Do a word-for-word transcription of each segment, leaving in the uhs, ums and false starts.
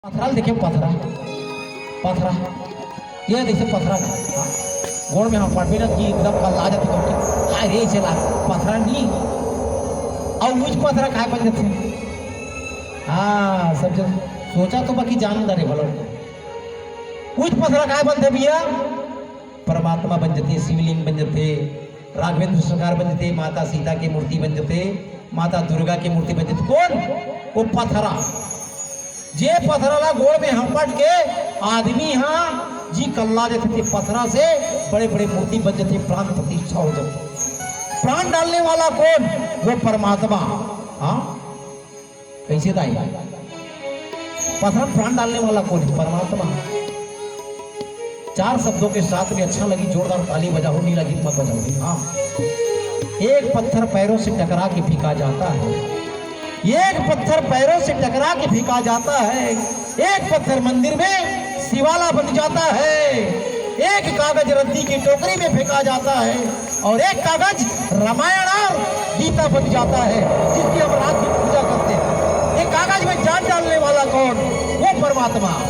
पथरा ल देखे, पथरा, पथरा, ये जैसे पथरा ना, हाँ, गोड़ में हम पड़बे ना कि एकदम कल आ जाते करके, हाय रे, चला पथरा नहीं। और उच पथरा काय बन जाते? हाँ, सब जन सोचा तो बाकी जान डरे भलो। उच पथरा काय बनते भैया? परमात्मा बन जथे, शिवलिंग बन जथे, राघवेंद्र सरकार बन जथे, माता सीता के मूर्ति बन जथे, माता दुर्गा के मूर्ति बन जथे। कोन? वो पथरा। जे पथरा ला गोड़ में हपट के आदमी हा जी कल्ला जथे, ते पथरा से बड़े-बड़े मूर्ति बन जथे, प्राण प्रतिष्ठा हो जथे। प्राण डालने वाला कोन? वो परमात्मा। हाँ? कैसे दाई? पथरा में प्राण डालने वाला कोन है? परमात्मा। चार शब्दों के साथ में अच्छा लगी, जोरदार ताली बजाओ, नहीं लगी मत बजाओ। हाँ, एक पत्थर पैरों से टकरा के फेंका जाता है, एक पत्थर पैरों से टकरा के फेंका जाता है, एक पत्थर मंदिर में शिवाला बन जाता है, एक कागज रद्दी की टोकरी में फेंका जाता है और एक कागज रामायण और गीता बन जाता है, जिसकी हम रात दिन पूजा करते हैं। ये कागज में जान डालने वाला कौन? वो परमात्मा।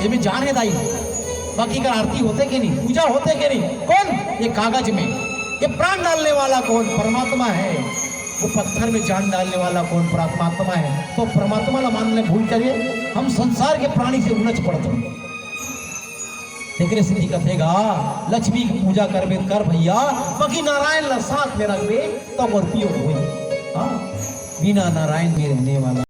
ये में जान है दाई, बाकी का आरती होते के नहीं, पूजा होते के नहीं? कौन? ये कागज में। ये प्राण डालने वाला कौन? परमात्मा है। वो पत्थर में जान डालने वाला कौन? परमात्मा है। तो परमात्मा ला मानने भूल करिए, हम संसार के प्राणी से उलझ पड़ते हैं। तेकरे सेती कथे गा, लक्ष्मी के पूजा करबे त कर भैया, बाकी नारायण ला साथ में रखबे त मोर पियो होई। हाँ, बिना नारायण के रहने वाला